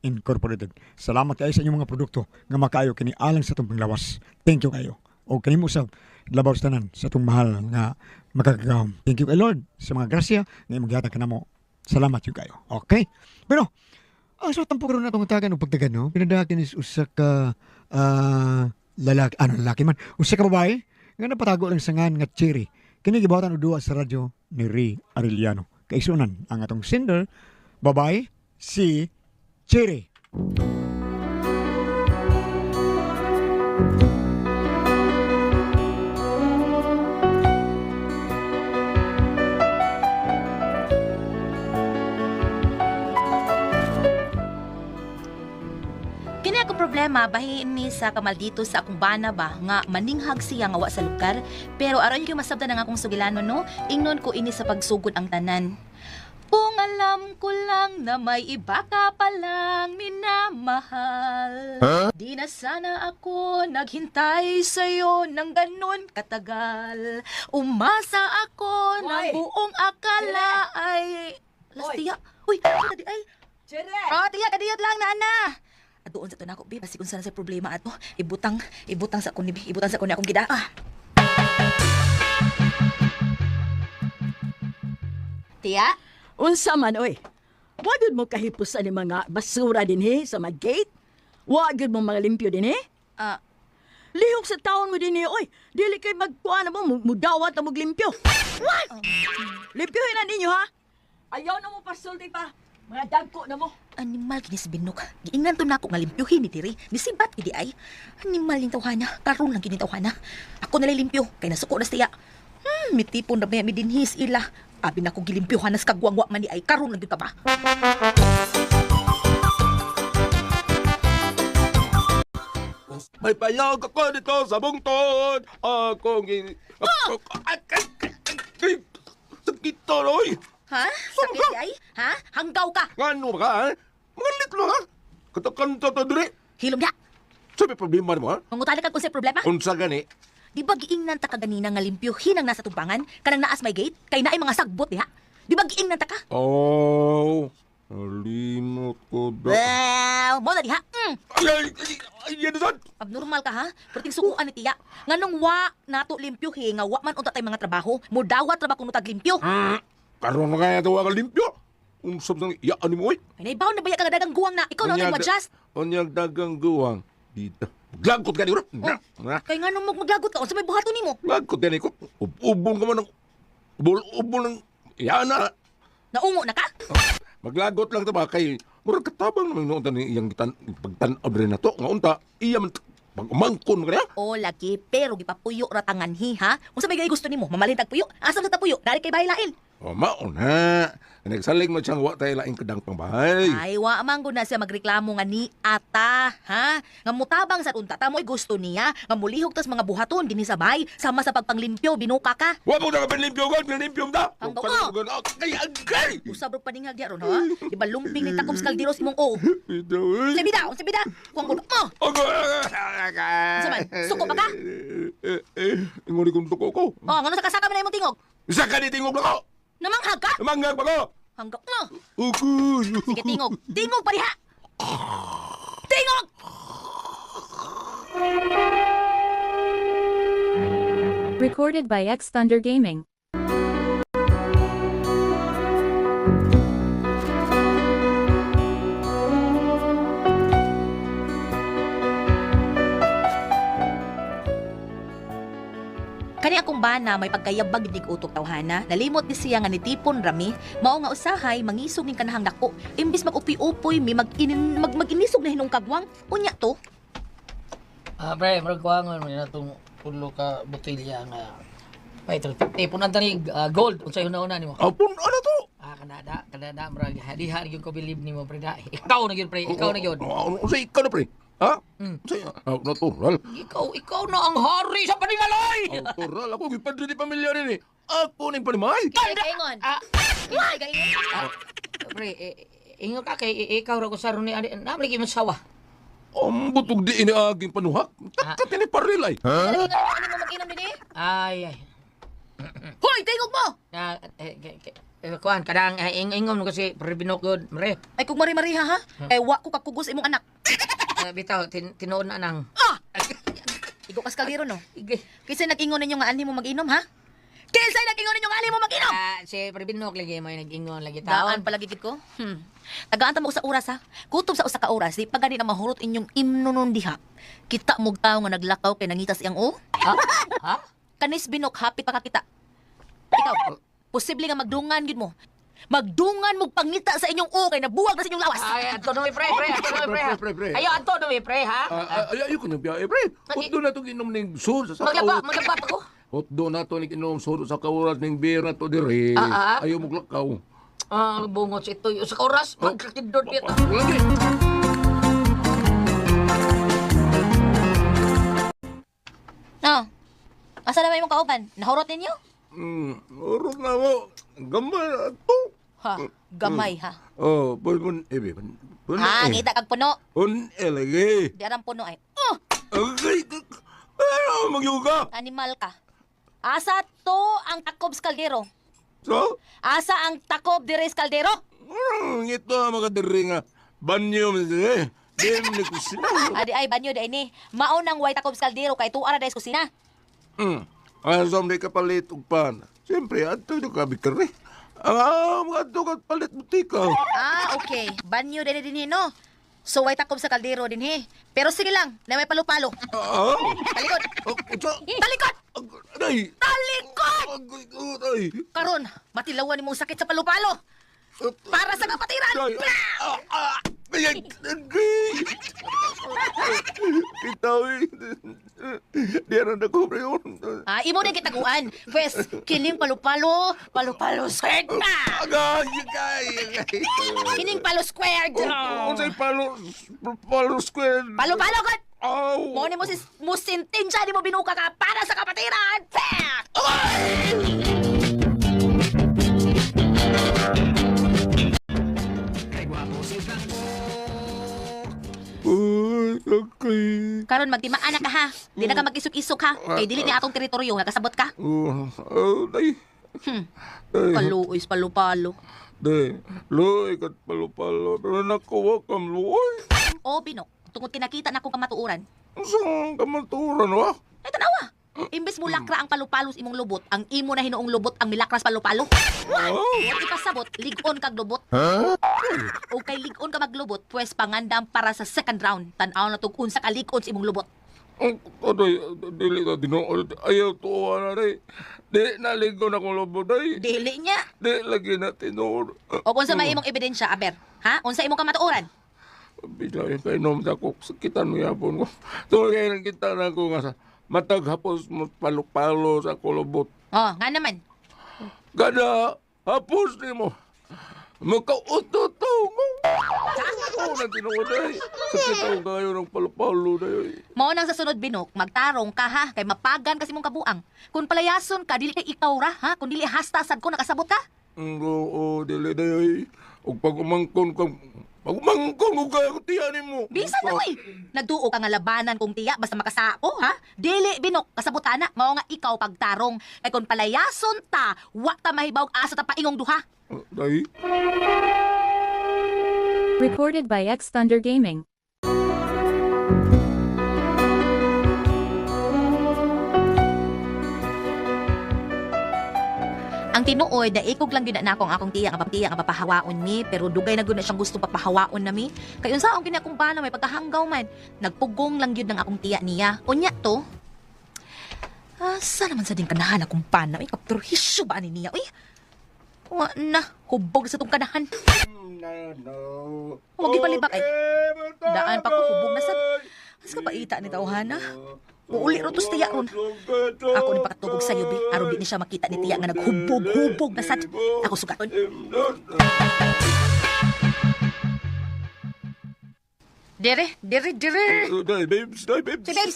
Incorporated. Salamat kayo sa inyong mga produkto nga makaayo kini alang sa atong panglawas. Thank you kayo. O kanimo usab labaw sa tanan sa atong mahal nga makagagahom. Thank you kay Lord sa mga grasya nga imong gihatag kanamo. Salamat jud kayo. Okay? Pero ang so tampo karon natong tagan og pagtagan no. Pinadakin is usa ka lalaki, ano lalaki man, usa ka babae nga napatago lang sa ngan nga Cherry. Kini gibuhatan og duwa sa radyo ni Ray Arellano. Kaigsuonan ang atong sender babae si Cherry. Kini akong problema bahin ni sa kamaldito sa akong bana ba nga maninghag siya nga wa sa lugar pero aron yung masabtan ang akong sugilano no ingnon ko ini sa pagsugod ang tanan. Kung alam ko lang na may iba ka palang minamahal. Di na sana ako naghintay sa'yo ng ganun katagal. Umasa ako ng Hoy! buong akala ay... Lastiya. Uy, di ay. Chere! Ah, tiya, kadiyot lang na ana. Aduon sa tunako, bi, basig unsa na sa problema ato. Ibutang, ibutang sa kundi, ibutang sa kundi akong gida. Ah. Tiya? Unsa man oy. Wa gyud mo kahipos ani mga basura dinhi sa mga gate. Wa gyud mo mga limpyo dinhi. Ah, Lihok sa taon mo dinhi oy. Dili kay magkuan na mo mudawat na mo limpyo. What? Limpyohin na ninyo ha. Ayaw na mo pasulti pa. Mga dagko na mo. Animal kini si Binok. Giingnan to nako nga limpyuhin ni diri. Nisibat gidi ay. Animal ning tawhana. Karon lang kini tawhana. Ako na limpyo kay nasuko na siya. Mitipon ra ba mi dinhis ila. Abi na ko gilimpyuhan nas kagwangwa man ni ay karon lang gyud ka ba. May payag ako dito sa bungtod. Akong Ay, sakit to, oy. Ha? Sakit di ay? Ha? Hanggaw ka. Ngano ba ka, ha? Mga litlo, ha? Katakanta to diri. Hilom ya. Sabi problema mo, ha? Mangutana kag unsay problema? Unsa gani? Di ba giingnan ta ka ganina nga limpyuhin ang nasa tumpangan kanang naas may gate kay naay mga sagbot diha? Di ba giingnan ta ka? Oh, nalimot ko da. Well, mo na diha. Ay, ay, ay, ay, yan sad. Abnormal ka ha? Perting sukuan ni tiya. Nganong wa nato limpyuhin nga wa man unta tay mga trabaho, mo dawat ra ba kuno tag limpyo? Karon na kaya tuwa ka limpyo. Unsa sang iyaan mo, oy? Ay naibaw na baya ka nga dagang guwang na. Ikaw na ang adjust. Unyag dagang guwang. Dito. Lagkot gani, ro. Oh. Na. Kay nganong maglagot ka unsa may buhaton nimo? Lagkot gani ko. Ubon ka man ng ubol ubol ng iyaan na. Naungo na ka? Maglagot lang ta ba kay murag katabang naman noon tani iyang gitan pagtan-aw rin na to nga unta iya man pag umangkon mo kaniya. O lagi pero gipapuyo ra tanganhi ha. Unsa may gay gusto nimo? Mamalin tag puyo? Asa sa ta puyo? Dari kay bahay lain. O mao na. Nagsalig man siyang wa tay laing kadang pangbahay. Ay, wa man gud na siya magreklamo nga ni ata, ha? Nga mutabang sa unta ta mo'y gusto niya, nga mulihok tas mga buhaton dinhi sa bahay, sama sa pagpanglimpyo, binuka ka. Wa mo na ka limpyo god, limpyo da. Ang bago. Kay agay. Usab rog paninghag diya ron, ha? Di ba lumping ni takom sa kaldiros imong o. Bitaw, eh. Unsa bida, unsa bida? Kuwang gulo mo. Unsa man? Suko ba ka? Ingori kong tuko ko. Oh, ngano sa kasaka man na imong tingog? Isa ka ni tingog na ko. Namanghag ka? Manghag ba ko? Hanggap mo. Ugoy. Sige, tingog. Tingog pa diha. Tingog! Recorded by X Thunder Gaming. Kani akong bana may pagkayabag dig utok tawhana. Nalimot ni siya nga nitipon rami. Mao nga usahay mangisog ning kanahang dako. Imbis mag-upi-upoy mi mag-inin mag mag-inisog na hinong kagwang. Unya to. Ah, pre, murag kuwangon mo na itong pulo ka botelya nga 550. Punan tani gold unsay una-una nimo? Apon ano to? Ah, kanada, kanada murag diha gyud ko believe nimo pre. Da. Ikaw na gyud pre, ikaw na gyud. Ano sa ikaw na pre? Ha? Sa natural. Ikaw na ang hari sa panimaloy. Natural ako gipadre ni pamilya rin eh. Ako ning panimay. Kaingon. Ah, Ay, kaingon. pre, ingon ka kay ikaw ra ko sa ni ani na lagi mo sawa. Ang butog di ini aging panuhak. Takat ini parilay. Kaingon ano mo mag-inom dinhi? Ay ay. Hoy, tingog mo. Na Eh, kuan kadang ingon mo kasi pre Binok gud, pre. Ay kung mari-mariha ha. Eh wa ko kakugos imong anak. Bitaw tinuon na nang. Ah! Igo kas kaldero no. Ige. Kinsa nag-ingon ninyo nga anhi mo mag-inom ha? Kinsa nag-ingon ninyo nga anhi mo mag-inom? Ah, si pre Binok lagi mo nag-ingon lagi taon. Daan palagi gid ko. Tagaan ta mo sa oras ha. Kutob sa usa ka oras, di pa gani na mahurot inyong imnonon diha. Kita mo tawo nga naglakaw kay nangitas iyang o. Ha? Ha? Kanis Binok hapit pa kakita. Ikaw, posible nga magdungan gid mo. Magdungan mo pangita sa inyong o kay nabuwag na sa inyong lawas. Ay, ato na pre, pre, ato na pre. Pre, pre, pre. Ayo ato na pre, ha? Ah, ay, ayoko nang biyahe, pre. Hotdo na itong inom ning sur sa Maglaba, kauras. maglaba pa ko. Hotdo na ito ning inom sur sa kauras ning beer na to dire. Ah, ah. Ayaw mo glakaw. Ah, bungot sa ito. Sa oras, magkakindot dito. Lagi. Oh. Asa na ba imong kauban? Nahurot ninyo? Urot na mo. Gamay na to. Ha, gamay ha. Oh, pun pun ebe pun. Pun Ha, eh. ngita kag puno. Pun eh lagi. Di aram puno ay. Oh, Agay. Ano magyuga? animal ka. Asa to ang takob sa kaldero? So, Asa ang takob dire sa kaldero? ito ang mga diri nga banyo man sila eh. Di man ni kusina. Adi ay banyo di ni. Mao nang way takob sa kaldero kay tuara dai sa kusina. Asa man di ka palit og pan. Siyempre, adto do ka bikari. Ah, adto ka palit butika. Ah, okay. Banyo din dinhi no. So way takob sa kaldero dinhi. Pero sige lang, na may palupalo. Ah, Talikod. oh, unsa? Talikod! Aray. Talikod! Agoy, aray. Karon, matilawan nimong sakit sa palupalo. Para sa kapatiran. Ay, ah, ah, ay, ay, ay. Bitaw, eh. Di na nagkubre yun. Ah, imo din kitaguan. Pwes, kining palupalo, palupalo squared na. Agay, agay, agay. Kining palo squared. Unsay palo, palo square. Palo-palo god. Aw. Mo ni mo sis mo sentensya ni mo binuka ka para sa kapatiran. Pak! Uy, okay. Karon magtimaan na ka ha. Di na ka mag-isok-isok ha. Kay dili ni atong teritoryo, nakasabot ka. Oh, oh, day. Day, Paluoy, palo-palo. day. Luoy kat palo-palo. Pero nakuha kam luoy. O binok, tungod kinakita na akong kamatuoran. Saan kamaturan, wa? Ay tanawa. Imbes mo lakra ang palupalo sa imong lubot, ang imo na hinuong lubot ang milakras palupalo. Oh. Wa ipasabot, lig-on kag lubot. O kay lig-on ka maglubot, pues pangandam para sa second round. Tan-aw na tug unsa ka lig-on sa imong lubot. Ang aday, dili na tinuod. Ayaw tuwa na day. Di naligo na kong lubot day. Dili niya. Di lagi na tinuod. O kung sa may imong ebidensya, aber, ha? Unsa imong kamatuoran? Bila yung kainom sa ko, sakitan mo yapon ko. So, kaya nakita na ko nga sa matag hapos mo palo-palo sa kulubot. Oh, nga naman. Kada hapos ni mo. Makauto-to mo. Oo, na tinuod ay. Sakit ako kayo ng palo-palo na yun. Mao nang sa sunod binok, magtarong ka ha, kay mapagan kasi mong kabuang. Kung palayason ka, dili kay ikaw ra ha, kung dili hasta sad ko nakasabot ka. Oo, dili na yun. O pag umangkon ka, pag umangkon ko kaya ko tiyanin mo. Bisan na oy. Nagduo ka nga labanan kung tiya basta makasako ha. Dili binok, kasabot ana, mao nga ikaw pagtarong. Kay kung palayason ta, wa ta mahibaw asa ta paingong duha. Day. Recorded by X Thunder Gaming. Ang tinuoy, daikog lang gyud na nako ang akong tiya nga tiya nga papahawaon mi, pero dugay na gyud na siyang gusto papahawaon na mi. Kay unsa ang kini akong bana may pagkahanggaw man. Nagpugong lang gyud ng akong tiya niya. Unya to. Asa naman sa ding kanahan akong pana? Uy, kapturhisyo ba ani niya? Uy, wa na, hubog sa tong kanahan. Huwag ipalibak, ay. Daan pa ko, hubog na sad. As ka paita ni tawhana? Muuli ro tos tiya ron. Ako ni pakatugog sa bi, aron di ni siya makita ni tiya nga naghubog-hubog na sad. Ako sugaton. Dire, dire, dire. Day, babes, day, babes. Si babes.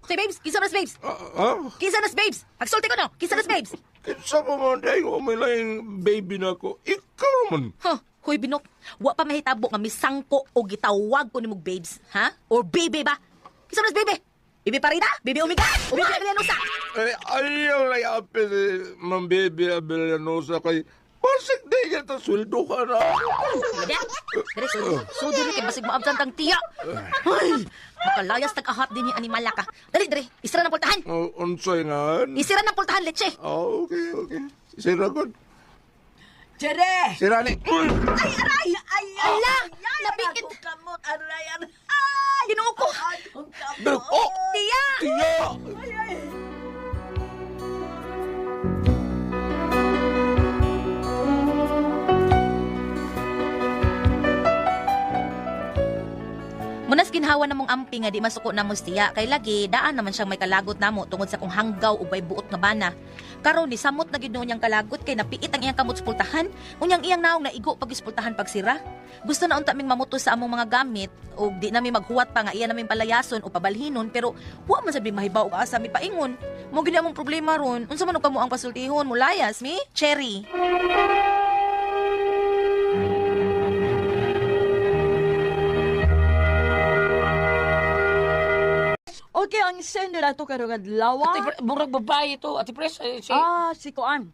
Si babes, kinsa nas babes? Ah, ah? Kinsa nas babes? Pagsulti ko no, kinsa nas babes? Kinsa pa man, day, kung may laing baby na ako. Ikaw man. Huh, huy binok. Wa pa mahitabo nga misangko o gitawag ko nimog babes, ha? Or baby ba? Kinsa nas baby? Baby Parida? Baby Omega? O baby Abelianosa? Eh, ayaw lang ape si Ma'am Baby Abelianosa kay Pasig di ka ta sweldo ka na. Da. Dere so. So diri kay basig maabtan tang tiya. Ay, makalayas tag-ahat din ni animala ka. Dali dere, isira ng pultahan. Oh, unsay nga? Isira ng pultahan leche. Ah, okay, okay. Sira god. Chere! Sira ni. Uy! Ay, aray! Ay, ay! Ala, ay, napikit. Akong kamot, aray, aray! Ay! Ginoo ko. Akong kamot. Oh! Tiya! Tiya! Ay, ay! Munas ginhawa na mong ampi nga di masuko na mo siya kay lagi daan naman siyang may kalagot namo tungod sa kung hanggaw ug way buot nga bana. Karon ni samot na gid nuon niyang kalagot kay napiit ang iyang kamot sa pultahan, unyang iyang naong naigo pag ispultahan pagsira. Gusto na unta ming mamuto sa among mga gamit ug di nami maghuwat pa nga iya naming palayason o pabalhinon pero wa man sad mi mahibaw og asa mi paingon. Mo gid among problema ron. Unsa man og kamo ang pasultihon mulayas mi? Cherry. Okay, ang sender ato karong adlaw. Ate, murag babae ito. Ate Pres, eh, si... Ah, si Kuan.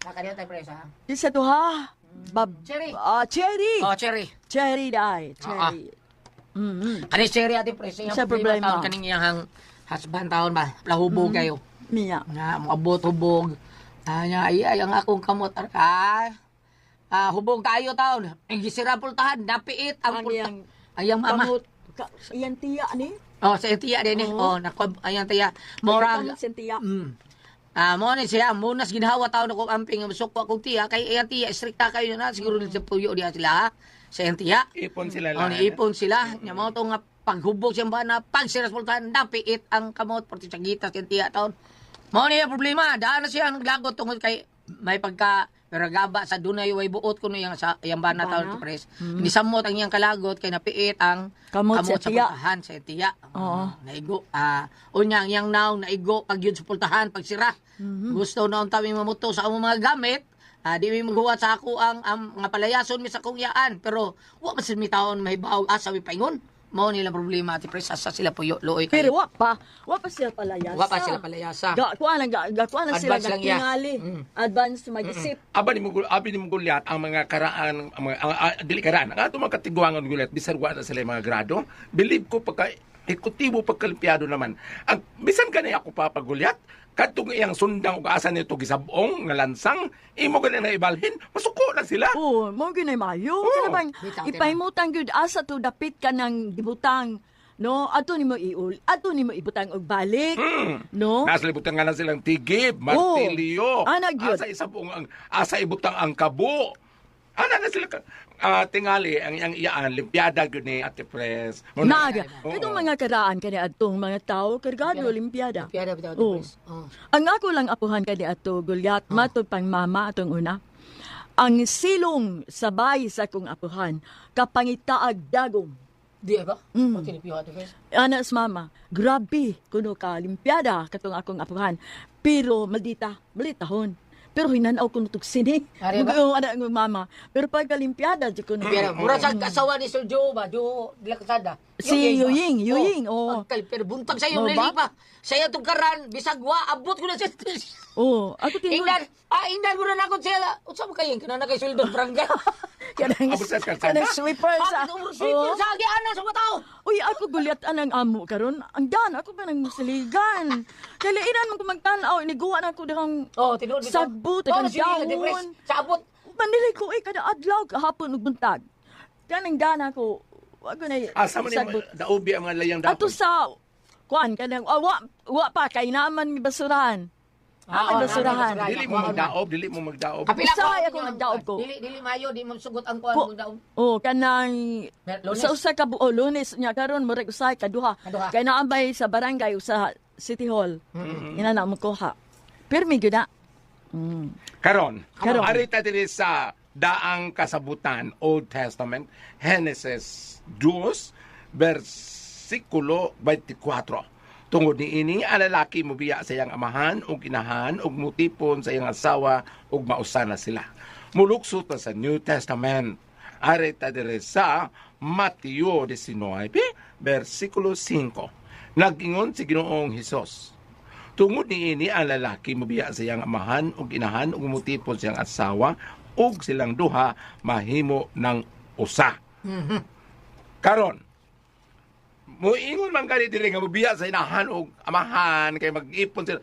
Nakaniya tayo, Pres, ha? Isa to ha. Bab Cherry. Ah, Cherry. Oh, Cherry. Cherry dai, Cherry. Mm. Kani Cherry, Ate Pres. Iyang Sa problema. Taon, kaning iyang husband taon ba? Lahubog kayo. Miya. Nga, moabot hubog. Anya, ay, ay, ang akong kamot. Ah, ah, hubog kayo taon. Ang gisira pultahan, napiit ang Ang pulta. iyang Ayang mama. Kamot. Ka, iyang tiya ni. Oh, sa iyang tiya din eh. Oh, naku, ayang tiya. Murag. Kamot sa tiya. Ah, mo ni siya, munas ginhawa taon ako amping suko akong tiya kay iyang tiya strikta kayo na siguro sa puyo diya sila ha. Sa iyang tiya. Ipon sila Oh, lang. niipon sila. Nya mo to nga paghubog siyang bana, pag sira sa pultahan, napiit ang kamot pati sa gitas iyang tiya taon. Mao ni ang problema, daan na siya ang lagot tungod kay may pagka pero gaba sa dunay way buot kuno iyang sa iyang bana taon pres. Nisamot ang iyang kalagot kay napiit ang Kamot sa sa tiya. pultahan sa tiya. Oo. Naigo. Ah, unya ang iyang naong naigo pag yun sa pultahan pag sira. Gusto na unta mi mamuto sa among mga gamit. Ah, di mi maghuwat sa ako ang mga palayason mi sa akong yaan pero wa man sad mi taon mahibaw asa mi paingon. Mao nila problema ati pres asa sila puyo luoy kayo. Pero wa pa, wa pa sila palayasa. Wa pa sila palayasa. Ga kuan lang ga, ga kuan lang sila Advance ga lang iya. tingali. Advance mag-isip. Aba ni mo abi ni mo Gulyat ang mga karaan ang mga ang, ah, dili karaan ang ato mga katiguangan Gulyat bisan wa na sila yung mga grado believe ko pagka ekutibo pagkalimpiado naman ang bisan kani ako pa Gulyat kadtong iyang sundang ug asa nito gisab-ong nga lansang imo gani na ibalhin masuko na sila. Oo, mo gyud mayo. Oo. Kana bang Bitaw, tira. ipahimutan gyud asa to dapit ka ng gibutang. No, ato nimo iul, ato nimo ibutang og balik. No? Nasa libutan nga na silang tigib, martilyo. Oo. Ana gyud. Asa isabong ang asa ibutang ang kabo. Ana na sila ka, ah, tingali ang iyang iyaan limpiada gyud ni Ate Pres. Naga. Oo. Katong mga karaan kani adtong mga tawo kargado Olimpiada. Olimpiada bitaw ati Oo. pres. Oh. Ang ako lang apuhan kani ato Gulyat, matod pang mama atong una. Ang silong sabay sa akong apuhan kapangitaag dagom. Di ba? Mm. Pag ati pres. Ana sa mama, grabe kuno ka limpiada katong akong apuhan. Pero maldita, malitahon. Pero hinanaw kuno tug sini. Ari ba? Oo, ana ang mama. Pero pagka limpiada di kuno. Pero mura sa asawa ni Sir Joe ba? Joe de la Calzada. Si ba? Yuying, Yuying, oo. Pagkal, pero buntag sa iyo, Oo ba? nili pa. Sa iyo itong karan, bisag wa, abot ko na siya. Oo, ako tinuod. Ingnan, ah, ingnan ko na nako siya. Unsa man kayo, kana na kay sweldo sa barangay. Kanang, Abot sa kalsada? kanang sweeper sa... Bakit umur Oo. sa agi ana sa mga tao? Uy, ako gulyat anang amo karon. Ang dan ako pa nang musiligan. Kaya man ko magtan-aw, iniguan ako dihang Oh, tinuod bitaw. Sagbot, Oh, ang na siya, Ate Pres. dahon. Sa abot. Manili ko eh, kada adlaw kahapon ug buntag. Kanang dan ako, wa ko na Asa man sagbot. ni daubi ang mga layang dapon. Ato sa kuan kanang ah, wa wa pa kay naman mi basurahan. Ah, Ah, oh, basurahan. naman, Dili mo magdaob, dili mo magdaob. Kapila Usahay ako nagdaob ko. Dili dili mayo, di mo sugot ang kuan Ko, magdaob. oh, kanang Lunes. sa usa ka buo Lunes nya karon murag usahay kaduha. Kaduha. Kay naambay sa barangay usa City Hall. Ina na mo kuha. Pirmi gyud na. Karon, Karon. arita diri sa Daang Kasabutan, Old Testament, Genesis 2, versikulo 24. Tungod niini ang lalaki mobiya sa iyang amahan ug inahan ug mutipon sa iyang asawa ug mausa na sila. Mulukso ta sa New Testament. Arita diri sa Mateo 19, versikulo 5. Nagingon si Ginoong Hesus. Tungod niini ang lalaki mobiya sa iyang amahan ug inahan ug mutipon sa iyang asawa Ug silang duha mahimo ng usa. Karon, muingon man gani diri nga mobiya sa inahan og amahan kay mag-ipon sila.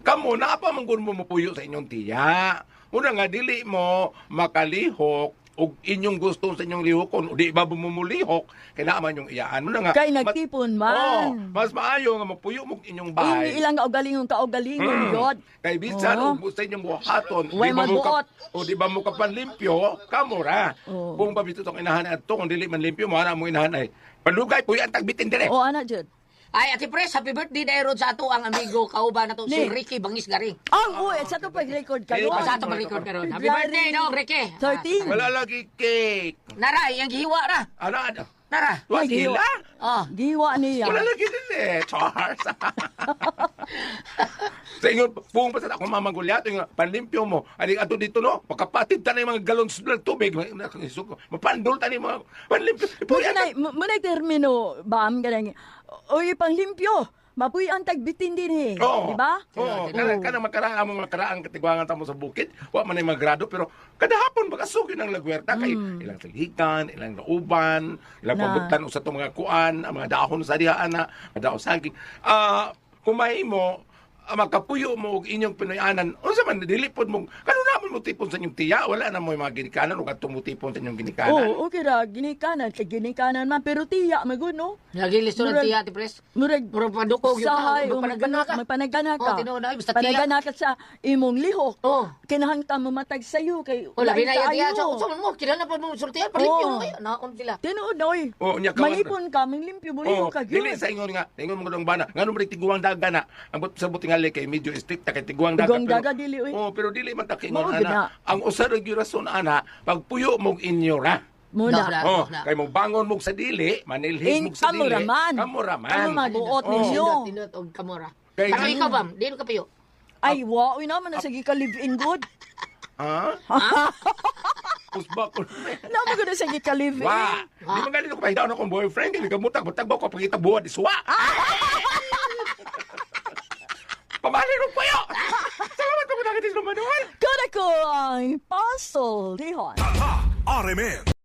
Kamo naa pa man gud mo mopuyo sa inyong tiya. Una nga dili mo makalihok og inyong gusto sa inyong lihokon o di ba mumulihok kay naa man yung iyaan. Una nga Kay nagtipon man. Oo, mas maayo nga mopuyo mo inyong bahay. Ini ilang kaugalingon kaugalingon yod. Kay bisan Oo. og sa inyong buhaton, Way di ba mo mabuot. o di ba mo kapanlimpyo, kamo ra. Oo. Kung pabito tong inahan adto kung dili man limpyo mo ana mo inahan ay palugay puyo ang tagbitin dire. O ana jud. Ay, Ate Pres, happy birthday na ron sa ato ang amigo kauban na to, si Ni. Ricky Bangis Garing. Ang uy, sa to pag-record Eh, karon. Sa ato mag-record karon. Happy birthday, no, Ricky. 13. Wala lagi cake. Nara, iyang gihiwa ra. Ano ano? Nara. Wa Ay, sila? Oh. Giwa niya. Wala lagi din eh. Charles. Sa ingon, buong pa sa akong mamagulyato, yung panlimpyo mo. Ani ato dito no, makapatid ta na yung mga galon ng tubig. Mapandol ta ni mga panlimpyo. Muna muna termino bam ganang. Oy panglimpyo. Mapuy ang tagbitin din eh. Oo. Di ba? Oo. Kana kana makaraan among makaraan katigwangan ta mo sa bukid. Wa man ay magrado pero kada hapon makasugyo ng lagwerta kay ilang salikan, ilang lauban, ilang Na. pabutan usa tong mga kuan, ang mga dahon sa diha ana, mga dahon saging. Ah, kumahimo makapuyo mo og inyong Pinoyanan, unsa man dili pod mo kanuna man mo tipon sa inyong tiya, wala na mo yung mga ginikanan ug adto mo tipon sa inyong ginikanan. Oo, okay ra ginikanan kay ginikanan man pero tiya magud no. Lagi listo ng Murag- tiya, Ate Pres. Murag Murag padukog yun ka, sahay, o magpanagana ka. Magpanagana ka. Oo, tinuod na, basta tiya. Panagana ka sa imong lihok. Oo. Kinahanglan mo matag sayo kay O, labi na lain yan tiya. kaayo. So, so, mo, kilala pa mo sultihan, palimpyo Oo. mo kayo. Naon sila. Tinuod na oy. Oo, nya ka- Manipon ka, manglimpyo mo Oo, ka dili gyud. sa ingon nga, ingon mo gudong bana. Ngano mo tiguang daga na. Ang but sa butingali kay medyo stricta kay tiguang daga. Tiguang daga, dili, uy. Oo, pero dili man ta kingon Mao gyud ana. na. Ang usa ra gyud rason ana, pagpuyo mog inyo ra. Muna. Na. Oh, na. kay mo bangon mog sa dili, manilhig In mog sa dili. kamuraman. Kamuraman. Kamo mabuot Oo. ninyo. Tinot, tinot, og kamura. Kay- Kaso ikaw, bam, di ka piyo. Ay, wa, uy naman na sige ka live in good. Ha? Usba ko. Naman ko na sige ka live in. Wa. Di man ganito ko pahidaan akong boyfriend kay kamutag butag ba ko pagita buhat iswa. Pamali ro payo. Salamat po kung nakita sa Manuel. Kada ko ang Pasol Dihon. RMN.